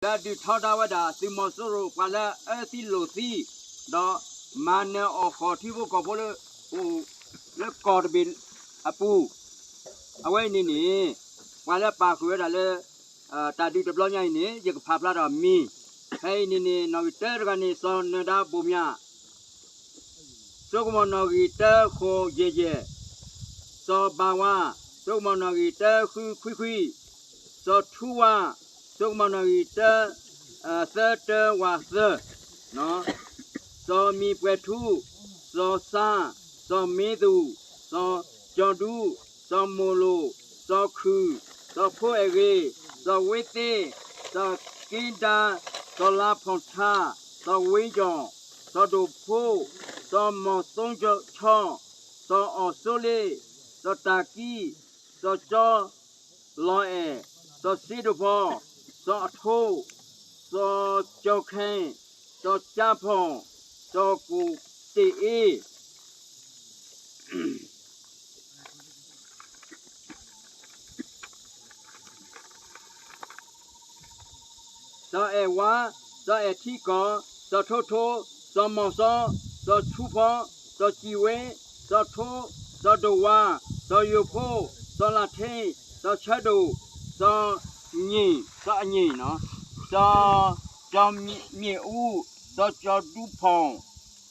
ဒုးထီဒါဝဲဒၣ်သုးမီၤစိရိၤ ပှၤလၢအအၢသံလိာ်သံ ဒီးမၤနၢၤအီၣ်ဃီၣ်ထံဖိကီၢ်ဖိလၢ အိၣ်လၢကီၢ်တဘ့ၣ်အပူၤ, အဝဲအံၤန့ၣ်န့ၣ် ပှၤလၢပာ်ဃုာ်ဝဲဒၣ်လၢ တၢ်ဒုးတဘျီညါအံၤန့ၣ် ယကဖးဖျါဒီးမံၤ, ဖဲအံၤန့ၣ်န့ၣ် နီၣ်ဂံၢ်တၢတဂၤန့ၣ် စီၤနၢၤဒါဘိၣ်မၠး စိကမီၤနီၣ်ဂံၢ်တၢဃိးယဲၢ်ယဲၢ်, စီၤဘၤဝါ, စိကမီၤနီၣ်ဂံၢ်တၢဃုခွံခွံ, စီၤထူဝါ, စိကမီၤနီၣ်ဂံၢ်တၢ သၢတၢဝးသၢ, စီၤမံၤပှဲၤထူ, စီၤစါ, စီၤမ့သူၣ်, စီၤကၠီၤဒူ, စီၤမိၤလိၣ်, စီၤခုၣ်, စီၤဖိအဲၣ်ဂ့ၤ, စီၤဝ့သ့, စီၤက့ဒါ, စီၤလါဖီၣ်ထါ, စီၤဝ့ကၠီၣ်, စီၤဒိၣ်ဖိ, စီၤမီၤသိဆီ, စီၤအီၣ်စိလ့, စီၤတၢ်ကံ, စီၤကၠီလီၤအဲၣ်, စီၤစ့ဒိၣ်ဖီ, စီၤအထိ, စီၤကၠီၤခဲ, စီၤကၠါဖီၣ်, စီၤကိၣ်တ့ၣ်အ့ စီၤအဲၣ်ဝါ, စီၤအဲၣ်ထံကီၢ်, စီၤထိထိ, စီၤမီၤစီ, စီၤဆူဖီ, စီၤစံၣ်ဝ့, စီၤထိ, စီၤဒိၣ်ဝါ, စီၤယိၤဖိ, စီၤလၢ်ထ့, စီၤဆၢဒိၣ်, စီၤည့ၣ်, စီၤအည့ၣ်နီၤ, စီၤကၠီၤမ့ၣ်အူ, စီၤကၠီၤဒူဖီၣ်,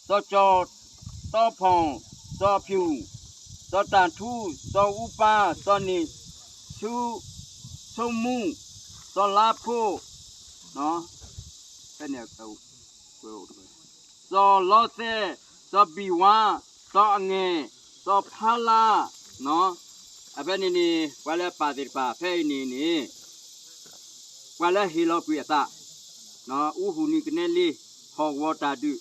စီၤကၠီၤတီဖီၣ်, စီၤဖၠူၣ်, စီၤတၢ်ထူ, စီၤအူပၢ်, စီၤန့ၣ်ဆူ, ဆိမူ, စီၤလါဖိ, ဖဲန့ၣ် စီၤလီသဲး, စီၤဘံၣ်ဝါ, စီၤအငဲၢ်, စီၤဖါလါ, အဖဲန့ၣ်န့ၣ် ပှၤလၢပာ်သ့ၣ်တဖၣ် ဖဲအံၤန့ၣ်န့ၣ် ပှၤလၢဟ့ၣ်လီၤကွံာ်အသး, အူဟူးနံၤကနဲလ့ ဟီၣ်ကဝီၤတၢ်ဒုး,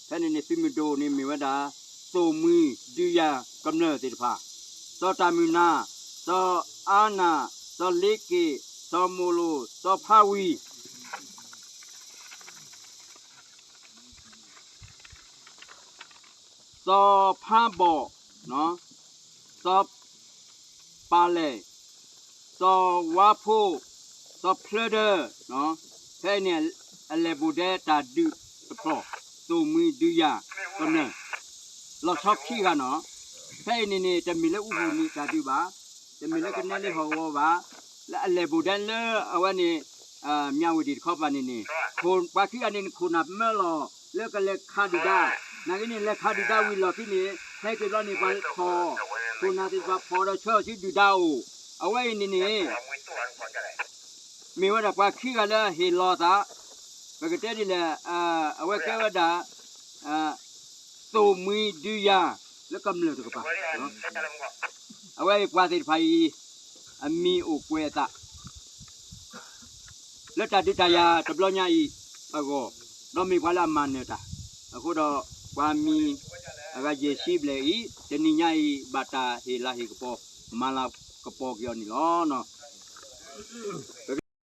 ဖဲန့ၣ်န့ၣ် သုးမုၢ်ဒိၣ်န့ၣ်မ့ၢ်ဝဲဒၣ် သိၣ်မှံဒုးယၤကမျၢၢ်သ့ၣ်တဖၣ်, စီၤတၢ်မုၢ်နၤ, စီၤအါနၢ်, စီၤလ့က့ၣ်, စီၤမိၤလိၣ်, စီၤဖါဝံၤ စီၤဖါဘီၣ်, စီၤပၤလဲၣ်, စီၤဝါဖိ, စီၤဖျၢဒၢ, ဖဲအံၤန့ၣ် အလဲၢ်ဘိၣ်ဒဲတၢ်ဒုးတဖျၢၣ်, သိၣ်မှံဒုးယၤကမျၢၢ် လီၤဆီခံဂၤနီၤ, ဖဲအံၤန့ၣ်န့ၣ် တမ့ၢ်လၢအူဟူးနံၤတၢ်ဒုးဘၣ်, တမ့ၢ်လၢကနဲလ့ဟီၣ်ကဝီၤဘၣ်, လၢအလဲၢ်ဘိၣ်ဒဲလၢအဝဲန့ၣ် မၠးဝ့ၢ်ဒံၣ်တခီပၤန့ၣ်န့ၣ် ပှၤခံဂၤန့ၣ် နခိၣ်နၢ်မၢလီၤ လၢကလဲၤခးဒုၣ်ဒါ, နာ်က့န့ၣ် လဲၤခးဒုၣ်ဒါဝံၤလီၢ်ခံန့ၣ် ဟဲက့ၤဘျီန့ၣ် ပှၤဖီၣ်, ခိၣ်နၢ်သ့ၣ်တဖၣ်ဖီၣ်ဒီးဆှၢအီၤဆူဒုၣ်ဒါအအိၣ်, အဝဲအံၤန့ၣ်န့ၣ် မ့ၢ်ဝဲဒၣ်ပှၤခံဂၤလၢအဟ့ၣ်လီၤအသး, ပကတဲဒ်လဲၣ်, အဝဲကဲဝဲဒၣ် သိၣ်မှံဒုးယၤလၢကမျၢၢ်တကပၤ, အဝဲအံၤပှၤသ့ၣ်တဖၣ်အံၤ အမံၤအိၣ်ကွဲးအသး လၢတၢ်ဒုးတၢ်ယၤတဘျီညါအံၤအဂီၢ်, ဒီးမ့ၢ်ပှၤလၢအမၤနၢၤတၢ်, အဃိဒီး ပှၤမံၤအဂၤယဲၢ်ဆံဘျဲၣ်အံၤ တနံၤညါအံၤ ဘၣ်တၢ်ဟ့ၣ်လၤဟ့ၣ်ကပီၤ မၤလၤကပီၤက့ၤအီၤန့ၣ်လီၤ.